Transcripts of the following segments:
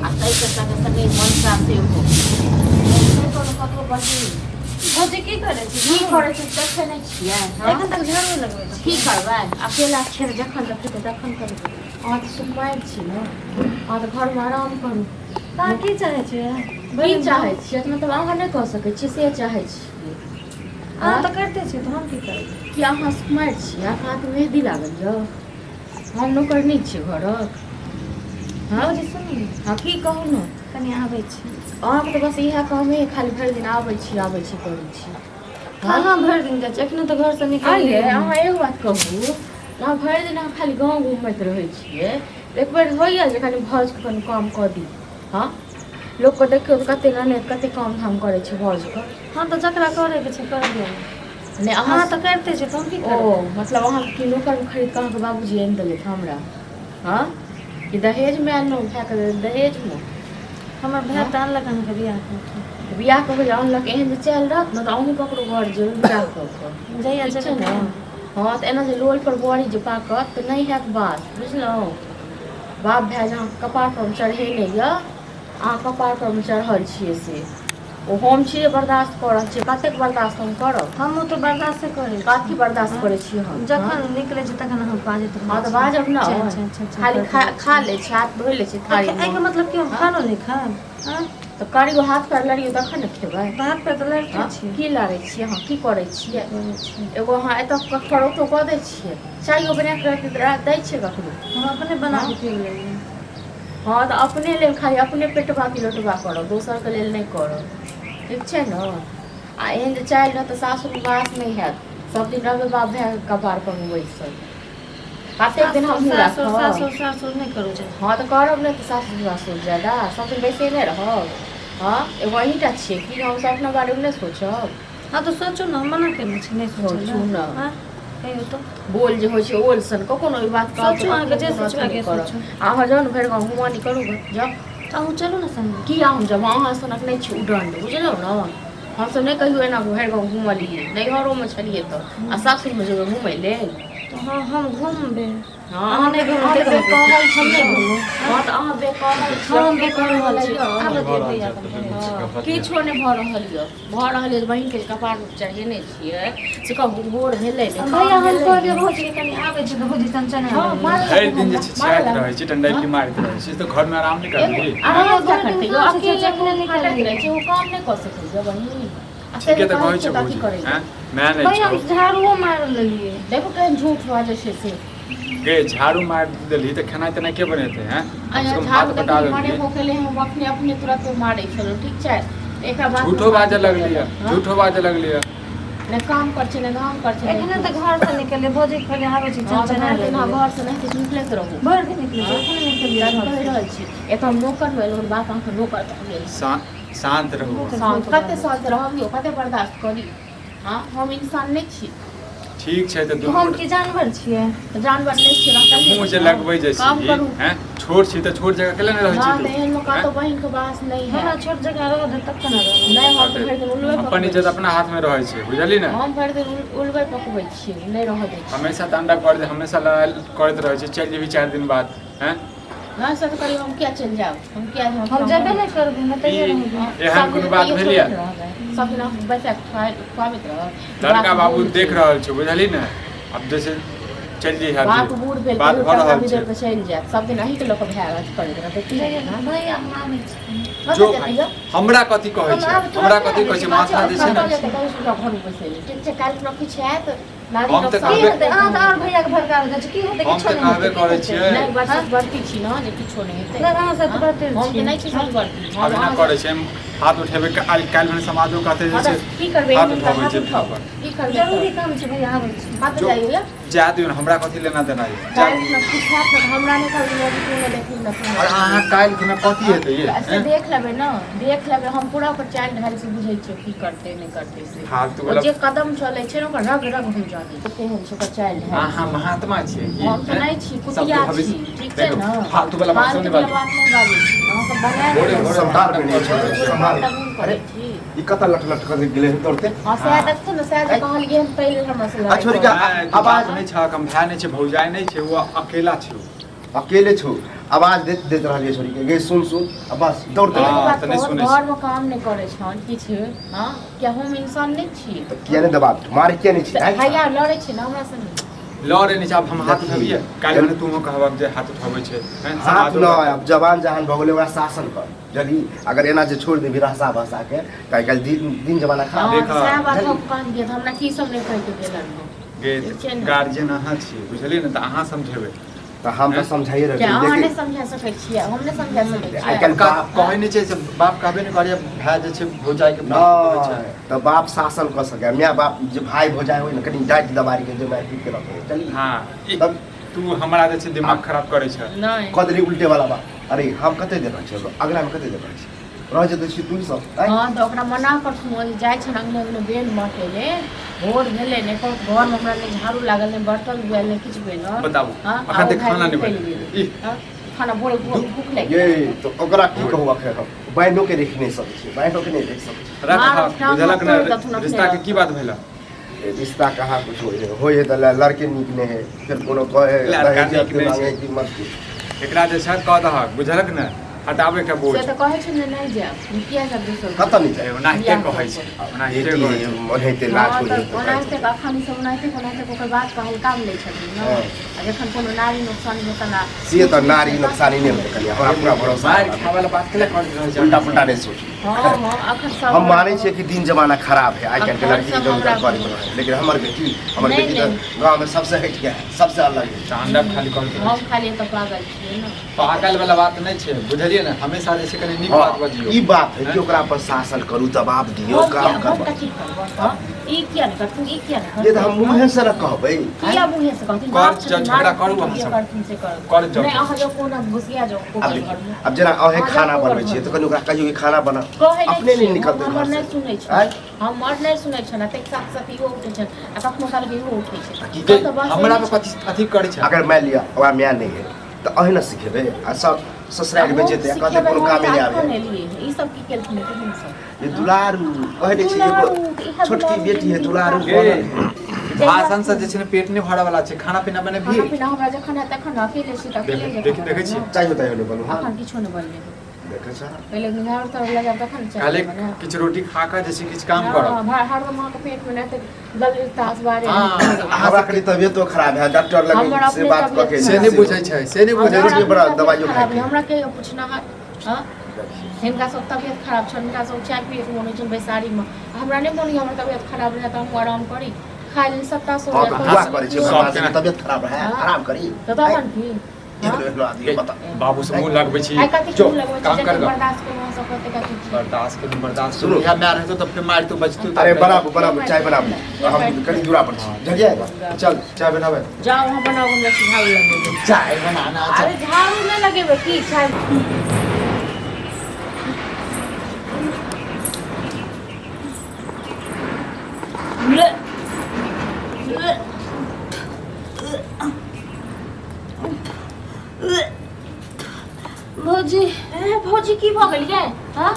आ ताहिके संगे संगे मनसा सेहो नहि कोनो ककरो बहिन। भौजी की करै छी? की करै छी देखै नहि छियै? हँ? एखन तक झाड़ू लगबै छी। की करबै, अकेला छियै तऽ जखन देखै तखन करबै। अहाँ तऽ सुकुमारि छी ने, अहाँ तऽ घरमे आराम करू। तऽ अहाँ की चाहै छियै? की चाहै छियै मतलब अहाँ नहि कऽ सकै छियै से चाहै छियै। अहाँ तऽ करिते छियै तऽ हम की करबै? कि अहाँ सुकुमारि छियै, अहाँके हाथमे मेहदी लागल यऽ, हम नौकर नहि छियै घरक? हँ भौजी सुनू ने। हँ की कहू ने। कनि आबै छी। अहाँके तऽ बस इएह कामे खाली भरि दिन आबै छी आबै छी करै छी। कहाँ भरि दिन जाइ छी, एखने तऽ घरसँ आँय निकललियै। यै, अहाँ एगो बात कहू, अहाँ भरि दिन अहाँ खाली गाँव घूमैत रहै छियै, एक बेर होइए जे कनि भाउजके कनि काम कऽ दी? हँ, लोकके देखियौ तऽ कते ननैद कते काम धाम करै छै भाउजके। हँ तऽ जकरा करैके छै कर दियौ ने। नहि अहाँ अहाँ तऽ करिते छियै तऽ हम की ओ करबै? मतलब अहाँके की नौकरमे खरीद कऽ अहाँके बाबूजी आनि देलथि हमरा? हँ, कि दहेजमे आनलहुँ भायके दहेजमे? हमर भाय तऽ आनलक अहाँके बियाह कऽ के। बियाह कऽ के आनलक, एहन जे चालि रहत ने तऽ अहूँ ककरो घर जेबै बियाह कऽ कऽ। जहिया ठीक छै जेबै ने? तहिया। हँ तऽ एना जे लोल पर बड़ी जे पाकत तऽ नहि हैत बात, बुझलहुँ? बाप भाय जे अहाँके कपार पर चढ़ेने यऽ, अहाँ कपार पर चढ़ल छियै से ओ हम छियै बर्दाश्त कऽ रहल छियै। कतेक बर्दाश्त हम करब? हमहूँ तऽ बर्दाश्ते करै छी। कथी बर्दाश्त करै छियै हम? जखन निकलै छी तखन अहाँ बाजैत रहै हँ तऽ छी। बाजब ने। चैन, चैन, चैन, चैन खाली करैत खा रहै छी। खा लै छी, हाथ धोइ लै छी थारीमे। एहिके मतलब कि हम खानो नहि खायब? आँय? तऽ करियौ, हाथ पैर लड़ियौ तखन ने खेबै। हाथ पैर तऽ लड़िते हँ? छी। की लड़ै छियै अहाँ, की करै छियै? करै छी। एगो अहाँ एतऽ कखरोतो कऽ दै छियै, चाइयो बना कऽ दै छियै ककरो? हम अपने बना कऽ पी लेलियै। हँ तऽ अपने लेल खाली अपने पेटबा की लोटबा करब, दोसरके लेल नहि करब, ठीक छै ने? आ एहन जे चालि रहत तऽ सासुरमे वास नहि हैत। सब दिन रहबै बाप भायके कपार पर बैसल? कतेक दिन हमहूँ सासुर राखब? सासुर सासुर नहि करू जादा। हँ तऽ करब नहि तऽ सासुर सासुर ज्यादा सब दिन बैसेने रहब? हँ, एगो अहीँटा छियै कि? हमसब अपना बारेमे नहि सोचब? हँ तऽ सोचू ने, हम मना केने छी नहि सोचै सोचू ने। आँय कहियौ तऽ। बोल जे होइ छै ओल सन, कखनो ई बात कहब तऽ सोचू, अहाँके कखनो जे कोनो अथी सोचबाक नहि यऽ करब। सोचू। अहाँ जाउ ने भरि गाँव घुमानी करू गे, जाउ। तऽ अहूँ चलू ने संगे। किया हम जाउ? अहाँ सनक नहि छी उदण्ड, बुझलहुँ ने? हमसब नहि कहियो एना भरि गाँव घुमलियै, नैहरोमे छलियै तऽ आ सासुरमे जेबै घुमै लेल? तऽ हँ हम घुमबै। हँ, अहाँ नहि घुमबै अहाँ तऽ तऽ बेकहल हम छी नहि ने। घुमू। हँ तऽ अहाँ बेकहल छी। हँ हम बेकहल छी। यऽ। आबऽ दियौ भैया कनि। हँ, किछो नहि भऽ रहल यऽ, भऽ रहल यऽ बहिनके जे कपार चढ़ेने छियै से कहू भोर भेलै ने भैया काम हम भेलै कहलियै ने। भौजीके कनि आबै छै तऽ भौजी चनचना हँ लगलै। मारऽ भरि लागू दिन जे हमरा, छै मारऽ छियाइत लागू। रहै छै, डंडैली मारैत रहै छै, तऽ घरमे आराम नहि करबिही? आराम भैया किया भरि दिन करतै यौ? कहाँ छै अकेले चाचा खूब एखने खटैत रहै निकललियै। छै, ओ काम नहि कऽ सकैए बहिन। आ से ठीके जे तऽ कहै कहै छियै छौ तऽ अथी भौजी। करै आँय माय नहि भैया छौ। हम झाड़ुओ मारि लेलियै। देखू केहन झूठ बाजै छै से। गे, झाड़ू मारि देलही तऽ खेनाइ तेनाइ के बनेतै? हैं, कमसँ आ कम झाड़ू हाथ बटा देखू मारे देलही। हो गेलै, हम अपने अपने तुरते मारै छलहुँ, ठीक छै? तऽ एकरा बाद झूठो बाजऽ लगलियै, हँ? झूठो बाजऽ लगलियै। नहि काम करै छै, नहि धाम करै छै, नहि एखने तऽ किछु। घरसँ निकललियै, भौजी कहलियै आबै छै हँ तऽ चनचना भरि दिन अहाँ लगलै। घरसँ नहि किछु निकलैत रहू। भरि दिन निकलै छै, एखने निकललियै तहन कहि घरसँ। रहल छी एतऽ हम नौकर भेलहुँ, बाप अहाँके नौकर भऽ गेल। शान्त रहू। शान्त कते शान्त रहब यौ, कते बर्दाश्त करी? हँ, हम इंसान नहि छी? ठीक छै तऽ दुनू हम की जानवर छियै? तऽ जानवर नहि छियै तऽ मुँह जे लगबै जे काम छी करू। हैं, छोट छी तऽ छोट जगह केला नहि रहै ना छी तऽ तू? एहन मे कतौ हैं? बहिन के बास नहि हमरा है। छोट जगह रहऽ दे तखन ने रहब। नहि, हम तऽ भरि दिन उलबे अपन पकबै इज्जत छी। अपना हाथमे रहै छै, बुझलही ने? हम भरि दिन उलबे पकबै छी, नहि रहऽ दै छी। हमेशा तांडव कर, हमेशा लड़ाइ करैत रहै छै। चलि जेबही 4 दिन बाद? हैं? नहि, से तऽ करियौ, हम किया चलि जायब? हम किया हम जेबे नहि करबै, हम एतहिए ई रहबै। एहन कोनो बात भेल यऽ? सब दिन अहाँ बैसा कऽ खुआबैत रहब। लड़का बाप बाबू बूढ़ देख भेल। रहल छौ, बुझलही ने? आब जैसे चलि जइहे, बाप बूढ़ भेल, बात कहियो भऽ टका रहल बिदोर छै। कऽ चलि जायत, सब दिन अहीँके लऽ कऽ भाय अथी करैत रहतै की? भैया भैया हम आबै छी। कतऽ जो जेतै भाइ, यौ? हमरा कथी कहै हम छै? आब तुरन्ते हमरा कथी आबै कहै छी, छै? माथा जे छै कतऽ ने जेतै? कहै छै घर बैसै ठीक छै, काल्हि खुना किछु हैत नानी हम तऽ नोकसान की कहबे हेतै? अहाँ तऽ आओर भैयाके भड़काबै जाइ छी। की हेतै? हम किछो तऽ नहि कहबे हेतै। की करै हेतै? छियै। नहि, बड़ सतवर्ती छी ने जे किछो नहि हेतै। नहि, अहाँ सतवर्ती हम तऽ छी। नहि छी सतवर्ती। हम आब एना अहाँ करै छै, हाथ उठेबै काल्हि, काल्हि भने समाजो कहतै जे हँ तऽ छै की करबै? हाथ एहन तऽ उठाबै हाथ छै उठाउ पर। की करबै जरूरी तऽ? काम छै भैया, आबै छी। कतऽ जो जाइए? जा दियौ ने, हमरा कथी लेना देना यऽ, जा काल्हि दियौ। खुना किछु हैत ने तऽ हमरा नहि कहबै मौगी तू नहि देखली ने तू नहि आओर अहाँ देखली। काल्हि खुना कथी हेतै ये? से हैं? देख लेबै ने, देख लेबै। हम पूरा ओकर चालि ढालि से बुझै छियै की करतै नहि करतै से। फालतू ओ वाला जे कदम चलै छै ने ओकर रग रग हम जानै छियै केहन छै ओकर चालि ढालि अहाँ से। महात्मा छियै की? हम तऽ हैं? नहि छी, सबके कुतिया छी, भविष्य ठीक छै देखू, ने? फालतू वाला बात सब फालतू नहि वाला बाजू। बात नहि बाजै छी। अहाँ सब बनायल भोरे रहै भोरे छी। सम्हार भी नहि नाटक छै, करै छियै। सम्हार। नाटक अरे करै छी। ई कतऽ लट लट कर गेलै हन दौड़ते? हँ सएह हँ। देखथुन ने, सएह जे कहलियै हन ताहि लेल हमरा से आ लड़ाइ छोड़ि करै कऽ नहि, तू आवाज बाप नहि छह, कम भाय नहि छै, भौजाइ नहि छै, ओ अकेला छै। अकेले छौ। आवाज दैत दैत रहलियै छोरी के, गे सुन सुन, आ बस दौड़ते हाँ, एगो बात तऽ नहि कहू, सुनै छै। घरमे काम नहि करै छन किछु। हँ, किया हम इंसान नहि छी? तऽ किया नहि दबाब मारे, किया नहि छी? तऽ भैया लड़ै छै ने हमरा संगे। लड़े नहि छै। आब हम हाथ देखी। उठबियै काल्हि भने तू कहबक जे हाथ उठाबै छै, हैं? हाथ समाजो नहि, आब जवान जहान भऽ गेलै, ओकरा शासन कर जल्दी। अगर एना जे छोड़ि देबही रहसा भसा के, तऽ आइ काल्हि दिन दिन जमाना खराब। हँ, देखा। सएह बात हम कहलियै तऽ हमरा की सब नहि कहि के गेलन हँ। गे ठीक छै ने? गार्जियन अहाँ छियै, बुझलियै ने? तऽ अहाँ समझेबै। तऽ हम तऽ समझाइए रहल किया छी अहाँ नहि लेकिन समझा सकै छियै? हम नहि समझा सकै आइ छियै? काल्हि बाप कहै नहि छै से बाप कहबे नहि करैए। भाय जे छै भौजाइके बाप कहै छै। नहि तऽ बाप शासन कऽ सकै, माय बाप जे भाय भौजाइ होइ ने, कनि डाँटि दबारि के जे मारि पीट के रखै चली। हँ, ई तब तू हमरा जे छै दिमाग खराब करै छै। नहि। कऽ देली उल्टे वाला बात। अरे हम कते देर रहै छियै अगलामे, कते देर रहै छियै, रह जेतै छी तू सब आँय? हँ, तऽ ओकरा मना करथुन। ओ जे जाइ छै ने अङ्गने अङ्गने बेल बाँटै ले, भोर भेलै ने घरमे हमरा नहि झाड़ू लागल, नहि बर्तन धुआयल, नहि किछु भेल। बताबू। हँ, अखन आ ओ तक खाना भाय नहि निकलि बनल। गेलै। ई हँ, खाना भोरे भूख लागि ये गेल। तऽ ओकरा की कहू? अखन हम बहिनो के देख नहि सकै छियै, बहिनो के नहि देख सकै छियै। रख। मार, हँ, टांग बुझलक तोड़ि देथुन ने अपने। रिश्ता के की बात भेल? ए, रिश्ता कहाँ कुछ होइ है, होइ है तऽ लड़के नीक नहि है, फेर कोनो कहे लड़का दहेज नीक नहि मांगे छै। कि मत की। एकरा जे छै कह दहक, बुझलक ने? हटाबै के बोझ। से तऽ कहै छै ने नहि जायब, हम किया जायब दोसर घर? कतऽ नहि जाय? ओनाहिते कहै छै, ओनाहिते बेटी कहै छै। ओनाहिते लाज हँ होइ तऽ है तऽ ओनाहिते अखन ई सब ओनाहिते ओनाहिते ओकर बात के हल्का मे लै छथिन ने। हँ। आ जखन कोनो नारी नुकसान हेतनि आ से तऽ नारी नुकसानी नहि होतै कनिया, हमरा पूरा भरोसा मारि है। खाय वाला बात केला करैत रहै छै? उल्टा पुल्टा नहि सोचू। हँ हँ, अखन सब हम मानै छियै कि दिन जमाना खराब है, आइ काल्हिके अखन लड़की सब इधर उधर हमरा करैत रहै, लेकिन हमर बेटी, हमर नहि, बेटी तऽ नहि। गाँवमे सबसे हटि के है, सबसे अलग है। तांडव खाली करैत रहै हम छै। खाली एतऽ पागल छियै ने? पागल वाला बात नहि छै, बुझलियै ने? हमेशा जे छै कनि नीक बात हँ, बजियौ। ई बात है कि ओकरा पर शासन करू, दबाव दियौ, हम काम किया हम करबा कथी करबै? हँ, ई किया नहि करथिन, ई किया नहि ये तऽ हम करथिन? मुँहे से ने कहबै। किया मुँहे से कहथिन? कर बाप जाउ, छथिन, झगड़ा मार करू अहाँ जे सब। करथिन से करू। कर जाउ। नहि, अहाँ जाउ, कोना घुसिया जाउ आब कोबर देखियौ, घरमे। आब जेना अहें अहाँ खाना जाउ बनबै कोबर छियै तऽ घरमे। कनि ओकरा कहियौ कि खाना बना। कहै नहि अपने नहि छियै, निकलतै हम हमर घर नहि से। सुनै छै। आँय? हमर नहि सुनै छै ने, ताहिके साथ साथ इहो उठै छै आ कखनो कालके इहो उठै छै। की सब तऽ बस हमरा एहने पर कथी अथी करै छै? अगर मानि लिअ ओकरा माय नहि है तऽ अहीं ने सिखेबै, आ सब ससुरारिमे हम जेतै आ कहतै सिखेबै, कोनो हम कामे तऽ नहि एखन आबै। एलियै हँ। ई सब की केलखिन तेहन सब? ये दुलारू कहै नहि छै, एगो दुलारू, इएह छोटकी दुलारू बेटी है जिन्दगी दुलारू गे, बनल है। भाषण से जे छै ने पेट नहि भरऽ वाला छै। खाना पीना बनेबही? खाना पीना हमरा जखन हैत तखन ने, अकेले छी तऽ अकेले देख- जखन देखै छियै? बनायब। चाहियो ताहियो नहि बनू। हँ, अखन किछो नहि बनलै हँ। देखै छ। पहिले झाड़ू ताड़ू लगायब तखन ने चाय खाली बनायब। किछु रोटी खा कऽ जे छै किछु काम करब। हँ, हरदम अहाँके पेटमे नहि तऽ गल तास बारे। हँ। हमरा कनि तबियतो खराब है, डॉक्टर लग हमर से अपने बात कऽ तबियत के। से नहि बुझै छै, से नहि बुझै हमरा छै। रोटी बड़ा अपने तबियत दबाइयो खराब खाइके। है, हमरा के पूछना है? हँ, हिनका सब तबियत खराब छनि, हिनका सब चाय पियैके मोन होइ छनि बैसारीमे। हमरा नहि मोन होइए, हमर तबियत खराब रहै तऽ हम आराम करी? खाय लेल सत्ता सो हँ तऽ दुआ करै छै सब भगवान से केना- कि तबियत खराब रहै, हँ। आराम करी। तऽ तखन की? एहनो एहनो आदमी बता। बाबू से मुँह लगबै छी। आइ कथी जो, मुँह लगबै छी? काम कर जतेक गऽ। बर्दाश्त करू अहाँ सब कते कथी छी। बर्दाश्त करू, बर्दाश्त सुनू। करू। इएह माय रहतो तऽ फेर मारितो बजतो। अरे बनाबू, बनाबू, चाय बनाबू, हम कनि दूरा पर छी, जगिया। चल, चाय बनाबै। जाउ अहाँ बनाउ, हमरा झाड़ू लगेबै। चाय बनाना छै। अरे झाड़ू नहि लगेबै की चाय? भौजी। ए भौजी, की भऽ गेल यै? हँ,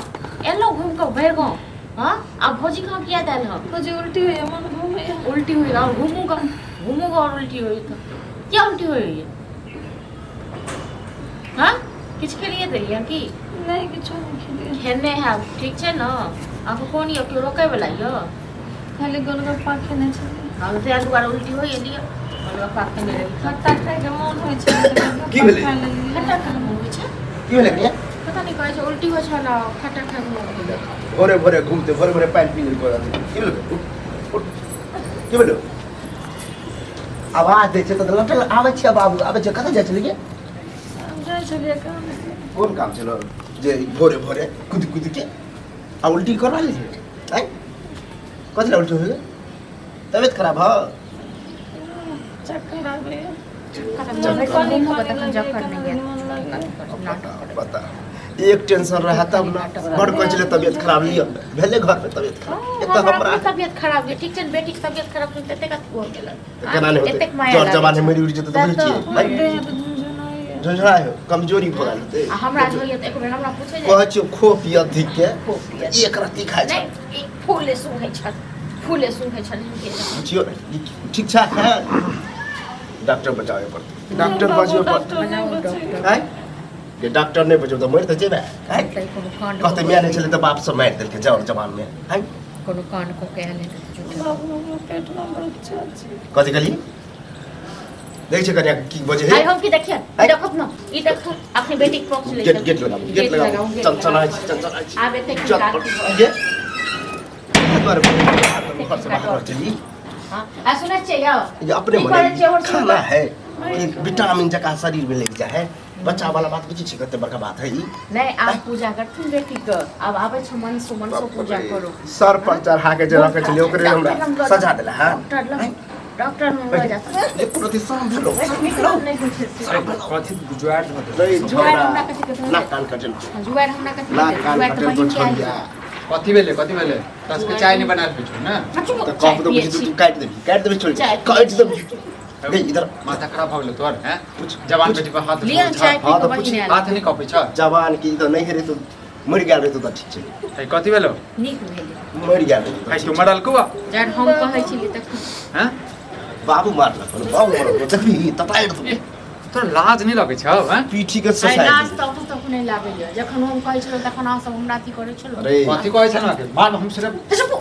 एलहुँ घुमि कऽ भरि गाँव। हँ, आ भौजी कहाँ किया देल हँ? भौजी, उल्टी होइए, मन घूमैए। उल्टी हुई और घूमू का घूमू का और उल्टी हुई तो क्या उल्टी हुई? हाँ, किछु खेलिए देलियै की? नहि, किछो नहि खेलियै। खेने हैब, ठीक छै ने? अहाँके कोन यऽ, केओ रोकै वला यऽ? खाली गोलगप्पा खेने छलियै। हँ, ताहि दुआरे उल्टी होइए। लिअ, गोलगप्पा खेने रही। खट्टा खायके मोन होइ छै तऽ गोलगप्पा की भेलै? खा लेलियै। खट्टा खायके मोन होइ छै? की भेलै कनिया? पता नहि, कहै छै उल्टी होइ छै ने, खट्टा खायके मोन होइए। भोरे भोरे घूमते, भोरे भोरे पानि पी लेलको रहतै। की भेलै? उठ, उठ। की भेलै? आवाज दै छै तऽ लटल आबै छै। बाबू, आबै छै। कतऽ जाइ छलियै? हम जाइ छलियै काम से। कोन काम छलो जे भोरे भोरे कुद कुद के आ उल्टी करवा लै छै? आँय, कथी लए उल्टी होइ गेल? तबियत खराब हो? चक्कर आबैए। चक्कर पानि घूमू पानि तखन लगैए, जखन नहि कनि मन लगैए। पता पता, एक टेंशन रहा तब ना। बड़ कहै छलै तबियत खराब लिअ, भेलै घर में तबियत खराब एक तऽ हमरा हमरा अपने तबियत खराब यऽ, ठीक छै ने? बेटीके तबियत खराब छै तऽ एतेक अथी हो गेल? तऽ केना नहि होतै? एतेक माया जर लागै जवान छै। मरि उड़ि जेतै तऽ तब बुझै तऽ छियै भाइ, देह तऽ झुनझुनाइए। झुनझुनाइ हो, कमजोरी भऽ गेल हेतै। आ हमरा जे होइए तऽ एक बेर हमरा पूछै कहै छियौ खो पिय अधिक के। खो पिय। एक रत्ती खाइ छै। नहि, ई फूले सुंघै छल, फूले सुंघै छल हिनके। पुछियौ ई ठीक छै है? डॉक्टर बजाबे पड़तै, डॉक्टर बाबू, बजबे पड़तै। डॉक्टर नहि बचैए। आँय? जे डॉक्टर नहि बचौ तऽ मरि तऽ जेबै आँय? तऽ कोनो कांड कहतै माय नहि छलै तऽ बाप सब मारि देलकै जर जवानमे आँय? कोनो कांड कऽ के आयल हेतै झूठे। बाबू हमरा पेटमे बच्चा छै। कथी कहली? देखै छियै कनिया की बजै आइ है। हम की देखियन? ई देखत न, ई देख, अपने बेटी के पक्ष लै। गेट गेट लगाबू, गेट लगाबू। चनचनाइ छी, चनचनाइ छी। आब एते चल की ये दुआरे घर से बाहर चली। हाँ, आ सुनै छियै यौ? ये अपने की मने करै छियै और खाना है कि विटामिन जकाँ शरीर में लग जाए है। बच्चा वाला बात बुझै छी कते बड़का बात है ई। नहि, आब पूजा करथिन बेटी के, आब आबै छै मन सो, मन सो पूजा करू। सर पर चढ़ा के जे रखे छलियै ओकरे हमरा सजा देला। हाँ, डॉक्टर लग, डॉक्टर लग लऽ जाथुन। एको रति शरम भेलो? निकलब नहि होइ छै से। कथी जुआर धऽ देलकै? नहीं। जुआर हमरा कथी के धऽ नाक कान कटल। देत? जुआर हमरा कथी के नाक देत? कान जुआर तऽ कटल। बहिन के आयल। छोड़िया। कथी भेलै? कथी भेलै? दस के चाय नहि बनायल होइ छौ ने? हाँ, चुप, तऽ चाय कह तऽ पियै बुझी छी। तू काटि देबही, काटि देबही, छोड़। चाय पियै काटि देबही गे इधर। माथा खराब भऽ गेलो तोहर? हैं? पूछ। जवान पूछ। बेटी पर हाथ लिअ उठबै चाय छह? पी हाँ, कऽ तऽ बहिन पूछ। आयल। हाथ नहि कपै छह? जवान की तऽ नहि हेरे तो मरि गेल रहितो तऽ ठीक छै। है, कथी भेलो? नीक भेलै। मरि गेल रहितो तऽ है ठीक तू छै। मरल कुआ? जहन हम कहै छलियै तखन हैं? बाबू मारलक, बाबू मारलक, देखबी ततारि देबौ। ए, तोरा लाज नहि लगै छौ? हैं? पीठी के आइ ससारि लाज देबौ। तऽ अहूँ तक नहि लागैए। जखन हम कहै छलहुँ तखन अहाँ सब हमरा अथी करै छलहुँ। अरे। कथी कहै छै ने के मार हम सिर्फ चुप,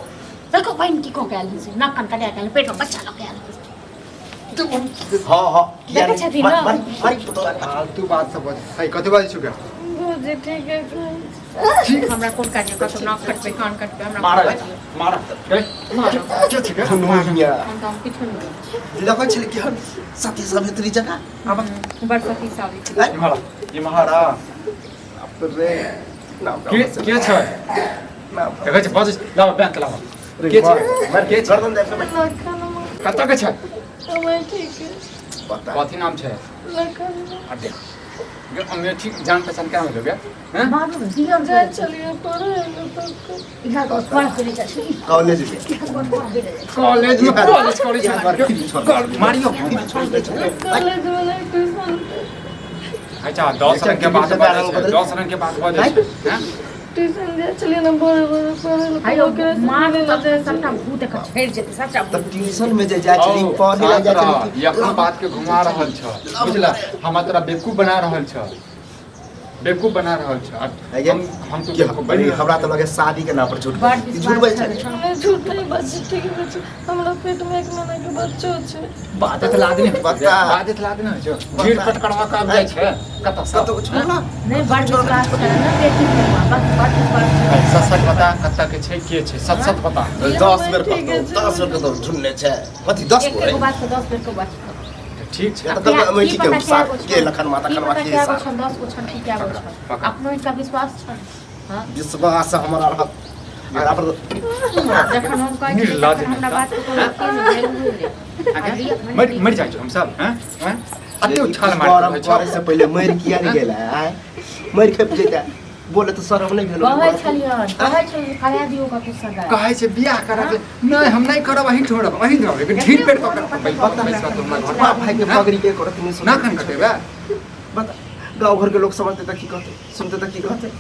देखो बहिन की कऽ के आयल हन से, नाक कान कटा के आयल, पेटमे बच्चा लऽ के आयल हन। हाँ हाँ, किया देखै नहि? छथिन मारि ने? मारि मारि पुतोह। फालतू बात सब बज है। कथी बाजै छु गे? भौजी ठीक है कहै छै। हमरा कोन काज? कतौ नाक कटबै, कान कटबै, हमरा मार कोन काज यऽ? मार ए, मारब। के छै गे? दुनिया हम तऽ हम किछो नहि बोलै। लगै छलै कि हम सती सावित्री जकाँ आब। छी। बड़ सती सावित्री। इम्हर आ, इम्हर आ। बाप रे नाम के के छै? नाम देखै छै बजै छै। लाबऽ बैंक लाबऽ। के छै? के छै? गर्दन दाबि कऽ मारि। लखन। कतऽ के छै? हमे ठीक है। बता। कथी नाम छै? लखन। आ देख गे, अमेठी जान पहचान केना भेलो गे? हैं? मारू दियौ। जाइ छलियै पढ़ै लए तब। इहाँ घर पे जाइ छी। कॉलेज में। घर पे जाइ छी। कॉलेज में कॉलेज करै यहाँ घर छै। फिर छोड़। मारियो। छोड़ दै छलै। कॉलेज में नहि, ट्यूशन पे। अच्छा, 10 रंग के बात बजै छै, 10 रंग के बात बजै छै। हैं? ट्यूशन जाइ छलियै ने भोरे भोरे पढ़ै लए। आइयो ओकरे से मार मिलै लए तऽ जाइ सबटा छलियै। भूत एकर झड़ि जेतै सबटा तब भूत। ट्यूशन में जे जाइ छली, पढ़े लए जाइ छली। ई अपन बात के घुमा रहल छ, बुझला? हमरा तोरा बेवकूफ बना रहल छ, बेवकूफ बना रहल छ। आगे? हम हम तो कि बेवकूफ बनि रहल हमरा तऽ लगे शादी के नाम पर झूठ बड़ बजै छी। झूठ विश्वास बजै छलै। छलै। नहि, झूठ नहि बाजै, ठीक बाजै। हमरा पेटमे 1 महीना के बच्चो छै। बाजत लाज नहि होइ छै? बता। बाजत लाज नहि होइ छै? भीड़ पटकरवा के आबि जाइ छै कतऽ सँ? कतौ छोड़ला। नहि, बड़ विश्वास छलै ने बेटी पर, बस बड़ विश्वास छलै। सच सच बता, कतऽ के छै, के छै, सच सच बता। 10 बेर ठीक कहतौ, छै। 10 बेर कहतौ झुन्ने छै कथी 10 एक गो एगो बात के 10 बेर के बात। ठीक छै। तऽ कहलकै अमेठी के साथ के लखन माता की खनवा पता के कए गो साथ। छन, 10 गो छन की कए गो छन। पकड़। अपनो हिनका विश्वास छन। हाँ। विश्वास हमरा रहत अगर पर। जखन हम कहै छियै निर्लज्ज तखन हमरा बात के कोनो अथी नहि भेल नहि। आ लिअ, आगे मरि मरि जाइ छौ हम सब? हैं हैं, अते उछाल मारि गरम रहै करे छौ। से पहिले मरि किया नहि गेल आय? मरि खेप जेता बोले तऽ शरम नहि भेल? कहै छलियन, कहै छलियन करा दियौ कतौ सगाइ। कहै छै बियाह करऽ के नहि, हम नहि करब, अहीं छोड़ब, अहीं रहब, लेकिन ढील पेट पकड़ बता। पैसा तो हमरा घर बाप भाई के पगड़ी के करत नहीं ना खन कटेबे। बता, गाँव घर के लोग समझते तऽ की कहते, सुनते तऽ की कहते?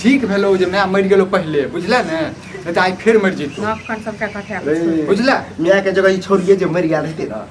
ठीक भेलो जे माय मरि गेलो पहिले, बुझले ने? नहि तऽ आइ फेर मरि जेतौ। नाक कान सबटा कटा। रे। बुझले? माय के जगह ई छोड़िए जे मरि गेल रहते ना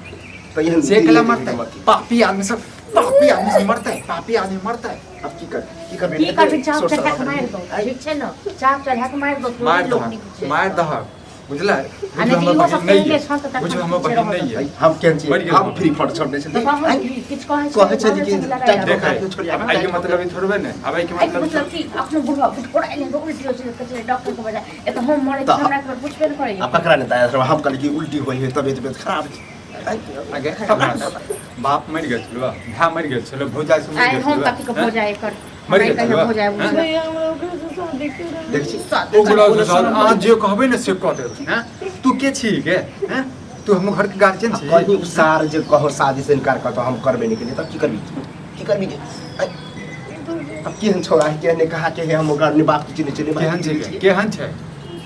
तऽ एहन से दिन केला नहि मरतै? देखैके। पापी आदमी सब, पापी आदमी सब मरतै, पापी आदमी मरतै। अब की कर, की करबे? की करबै? चाप सोर चढ़ा के सराबा मारि दौ। आइ। ठीक छै ने? चाप चढ़ा के मारि दौ। मारि लोक दहक, नीक छै। मारि दहक, बुझले? आ नहि तऽ इहो सब पहिले छल तऽ तखन बुझ हमर ठीक बहिन रहत। नहि आइ ये। हम केहन छियै? मरि गेल हम हम। फ्री फंड छोड़ने तऽ छलियै। हम आइ, किछु कहै कहै छै जे कि लड़ाइ टाइट लागल। देख छोड़िया। आब एहिके मतलब ई थोड़बे ने, आब एहिके एहिके मतलब मतलब कि अपनो बुढ़वा बुढ़ा एलै तऽ उल्टी होइ छै, कहै छै डॉक्टर के बजा एतऽ हम मरै छी। तऽ हमरा एक बेर पुछबे नहि करैया। आ ककरा नहि दाया, हम कहली कि उल्टी होइ है, तबियत तबियत खराब छै। आइ, आगे बाप मरि गेल छलो, भाय मरि गेल छलो, भौजाइ सब मरि आइ गेल हम छलो। कथी के भौजाइ एकर? मरि हमरा गेल कहियो छलो। भौजाइ हैं? बुझल। भैया, हमरा ओकरे से शादी करब। देख छी। ओकरा अहाँ जे कहबै ने से कऽ देबै। हैं, तू के छी गे? हैं, तू हमर घरके गार्जियन छी? कहीं उ सार जे कहो शादी से इनकार करतो, हम करबे नहीं केलिए, तब की करबी, की करबी गे? आइ, अब केहन छोड़ा है, केहन कहा के है, हम ओकरा अपने बाप के चिन्है छियै, भाई केहन के छै चिन्है गे? छियै। केहन छै?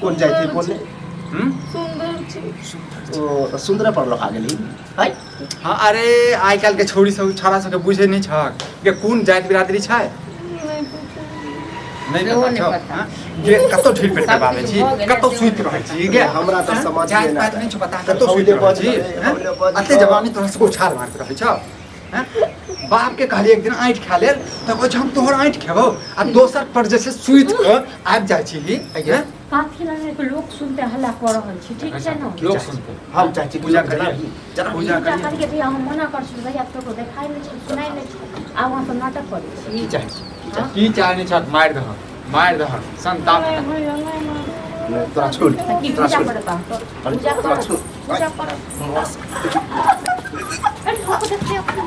कोन जाति है, कोन नहि? हम्म? सुन्दर छै। ओ तऽ सुन्दरे पर लोका गेली है। हाँ, अरे आइ काल्हि के छौड़ी सब, छौड़ा सबके बुझै नहि छहक गे, कोन जाति बिरादरी छै? नहि पता। नहि सेहो पता नहि छौ? पता। हाँ? गे कतौ ढील पेट के सब बाजै किछु छी, भऽ गेलै, कतौ सेहो सुति नहि रहै पता। छी गे? हमरा तऽ हाँ? समझ जाति नहि पाति आता। नहि छौ पता? तऽ कतौ सुति हौले रहै छी? बजलै, हाँ? हौले बजलै। अते जवानी तोरा सबके उछाल मारैत रहै छौ? हाँ? बाप के कहलियै एक दिन आँठि खा लेल तऽ कहै छै हम तोहर आँठि खेबौ आ दोसर पर जे छै सुति कऽ आबि जाइ छी आँय? काफी लगे के लोक सुनते हल्ला कऽ रहल छी, ठीक छै ने? लोक सुनते। हम चाहै छी पूजा करियै। जनाबी। पूजा पूजा करियै। करियै भैया, हम मना कर छी भैया, ककरो देखाइ नहि छै, सुनाइ नहि छै, आब अहाँ सब नाटक करै छी। की चाहै छी? हँ? की चाहे नहि छह, मारि दहक, मारि दहक संताप। नहीं भैया, नहीं मारू। नहि, तोरा छोड़। तऽ की तोरा पूजा छोड़। करत अहाँ? पूजा तोरा करत? छोड़। पूजा करत? अरे, लोक देखते।